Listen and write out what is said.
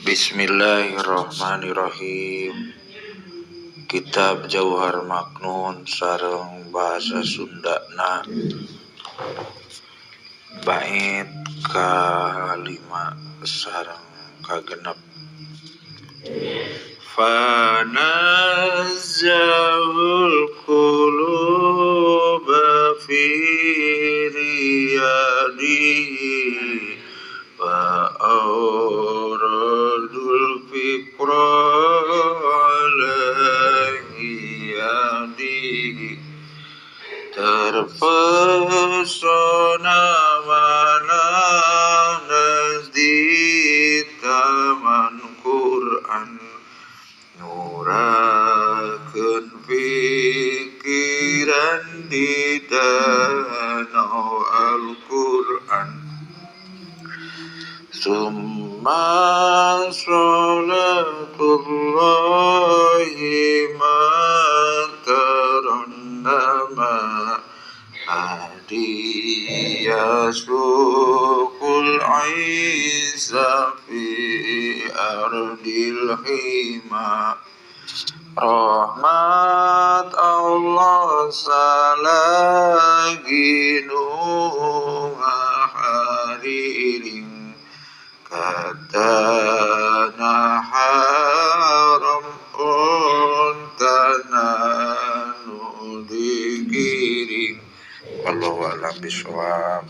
Bismillahirrahmanirrahim. Kitab Jauhar Maknun sareng bahasa Sundana bait kalima sareng kagenep. Fanazzahul quluba fi riyadihi wa awradul fikra alaihi yadihi terpesona mananas di taman Quran nurakeun pikiran di danau Al-Quran. Summa sholatullahi ma tarannama hadiya sukul aisa fi ardil hima. Rahmat Allah salagi nu ngahariring katana haram ontana nu digiring. Wallahu a'lam bishawab.